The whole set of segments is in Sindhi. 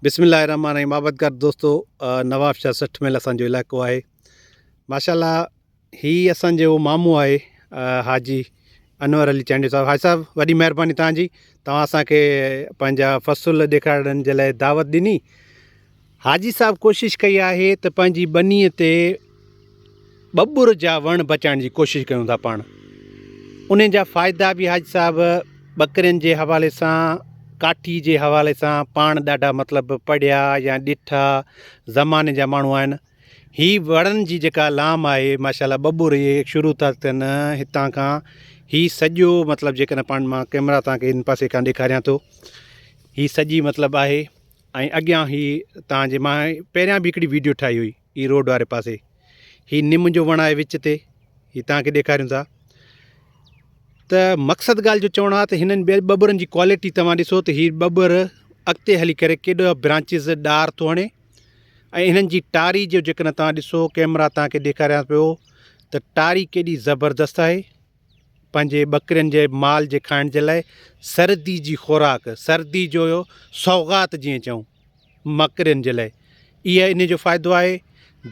بسم الله الرحمن الرحيم آبادگار دوستو نواب شاهه 60 ميل اسان جو علائقو آهي ماشاءالله هي اسان جو مامو آهي حاجي انور علي چانڊيو صاحب حاجي صاحب وڏي مهرباني توهان جي توهان اسان کي پنهنجا فصل ڏيکارڻ جي لاء دعوت ڏني حاجي صاحب ڪوشش ڪئي آهي ته پنهنجي ٻنيء تي ٻٻر جا وڻ بچائڻ جي ڪوشش ڪيون ٿا پاڻ انهن جا فائدا به حاجي صاحب ٻڪرين جي حوالي سان ڪاٺي جي حوالي سان پاڻ ڏاڍا مطلب پڙهيا يا ڏٺا زماني جا ماڻهو آهن هي وڻن جي جيڪا لام آهي ماشاء الله ٻٻر اهي شروع ٿا ٿين هتان کان هي سڄو مطلب جيڪڏهن پاڻ مان ڪيمرا توهان کي ان پاسي کان ڏيکاريان ٿو هي سڄي مطلب آهي ۽ اڳيان هي توهان جي مان پهريان به هڪڙي ويڊيو ٺاهي هئي هي روڊ واري پاسي هي نم جو وڻ آهي وچ تي هي توهان کي ڏيکاريون ٿا ته مقصد ڳالهه جو چوڻ آهي ته هنن ٻين ٻٻرن جي ڪوالٽي توهان ڏسو ته هي ٻٻر اڳتي هلي ڪري ڪيڏو برانچز ڏار ٿو هڻي ۽ هنن جي ٽاري جو جيڪڏهن توهان ڏسو ڪيمرا توهان کي ڏيکاريان پيو ته ٽاري ڪيڏي زبردست آهي پنهنجي ٻڪرين جي مال جي کائڻ جي لاء سردي جي خوراڪ، سردي جو سوغات جيئن چئون ٻڪرين جي لاء اها ان جو فائدو آهي.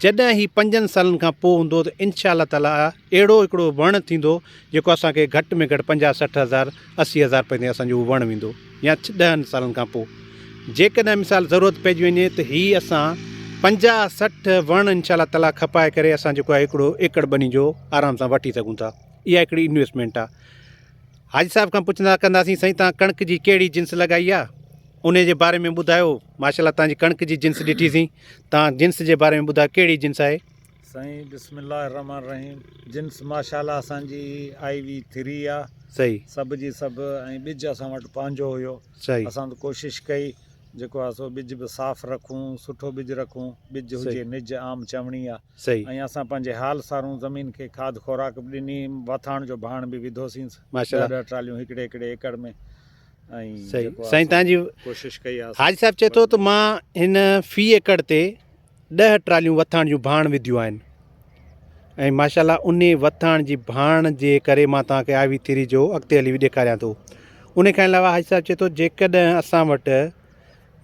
جڏهن هي پنجن سالن کان پوء هوندو ته انشاء الله تعاليٰ اهڙو هڪڙو وڻ ٿيندو جيڪو اسان کي گهٽ ۾ گهٽ 50 60 هزار 80 هزار رپين تائين اسان جو اهو وڻ ويندو يا ڏهن سالن کان پوء جيڪڏهن مثال ضرورت پئجي وڃي ته هي اسان 50 60 وڻ انشاء الله تعاليٰ کپائي ڪري اسان جيڪو آهي هڪڙو ايڪڙ ٻني جو آرام سان وٺي سگهون ٿا. اها هڪڙي انويسٽمينٽ آ. حاجي صاحب کان پڇندا ڪنداسين سائين توهان ڪڻڪ جي ڪهڙي جنس لڳائي آ انهي جي باري ۾ ٻڌايو ماشاء الله توهان جي ڪڻڪ جي جنس ڏٺي سين توهان جنس جي باري ۾ ٻڌايو ڪهڙي جنس آهي. سائين بسم الله الرحمن الرحيم جنس ماشاء الله اسان جي آئي وي ٿري آ صحيح سڀ جي سڀ ۽ ٻج اسان وٽ پنهنجو هيو صحيح اسان ته ڪوشش ڪئي جيڪو آ سو ٻج به صاف رکون سٺو ٻج رکون ٻج هجي نج عام چوڻي آ. صحيح. ۽ اسان پنهنجي حال سارون زمين کي کاڌ خوراڪ به ڏني، واٿاڻ جو ڀاڻ به وڌوسينس، ماشاءالله. ڏهه ڏهه ٽراليون هڪڙي هڪڙي ايڪڙ ۾ ۽ صحيح جيڪو آ سائين سو تان جي ڪوشش ڪئي آ حاجي صاحب چئي ٿو ته مان هن في ايڪڙ تي ڏهه ٽراليون وٿاڻ جون ڀاڻ وڌيون آهن ۽ ماشاءالله انهي وٿاڻ جي ڀاڻ جي ڪري مان توهان کي آء وي ٿري جو اڳتي هلي به ڏيکاريان ٿو ان کان علاوه حاجي صاحب چئي ٿو جيڪڏهن اسان وٽ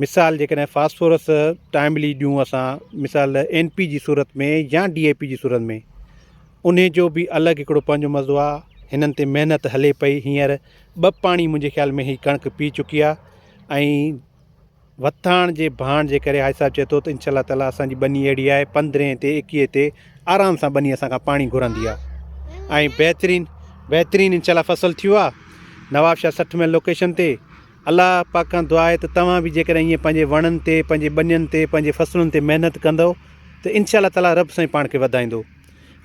مثال جيڪڏهن فاسفورس ٽائملي ڏيون اسان مثال اين پي جي صورت ۾ يا ڊي اي پي جي صورت ۾ انهي جو به الڳ هڪڙو پنهنجو مزو آ هنن تي محنت هلي پئي هينئر ٻه پاڻي منهنجي خيال ۾ هي ڪڻڪ پي چڪي آ ۽ وٿاڻ جي ڀاڻ جي ڪري حاجي صاحب چئي ٿو ته انشاء الله تعالي اسان جي ٻني اهڙي آهي پندرهين تي ايڪيهين تي آرام سان ٻني اسان کان پاڻي گهرندي آ ۽ بهترين بهترين انشاء الله فصل ٿيو آ نوابشاهه 60 ميل لوڪيشن تي الله پاڪ کان دعا آهي ته توهان به جيڪڏهن ائين پنهنجي وڻن تي، پنهنجي ٻنين تي، پنهنجي فصلن تي محنت ڪندؤ ته انشاء الله تعاليٰ رب سائين پاڻ کي وڌائيندو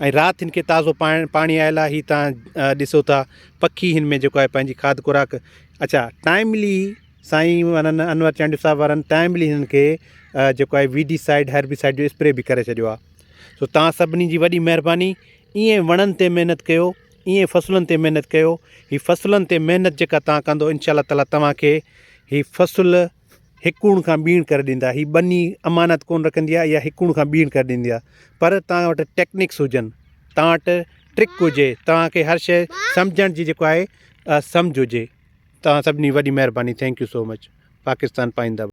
۽ رات هن کي تازو پاڻي آيل آهي هي توهان ڏسو ٿا پکي هن ۾ جيڪو آهي پنهنجي کاڌ خوراڪ اڇا ٽائملي سائين وارن انور چانڊيو صاحب وارن ٽائملي هنن کي جيڪو آهي ويڊي سائيڊ هربي سائيڊ جو اسپري به ڪري ڇڏيو آهي سو توهان سڀني جي وڏي مهرباني ائين وڻن تي محنت ڪيو ائين فصلن تي محنت ڪيو هي فصلن تي محنت جيڪا توهان ڪندو انشاء الله تعالي توهان کي هي فصل هڪوڻ کان ٻيڻ ڪري ڏيندا هي ٻني امانت ڪون رکندي آهي يا هڪوڻ کان ٻيڻ ڪري ڏيندي آهي پر توهان وٽ ٽيڪنڪس هجن توهان وٽ ٽرڪ هجي توهان کي هر شي سمجهڻ جي جيڪو آهي سمجهه هجي توهان سڀني وڏي مهرباني thank you so much Pakistan پائنده.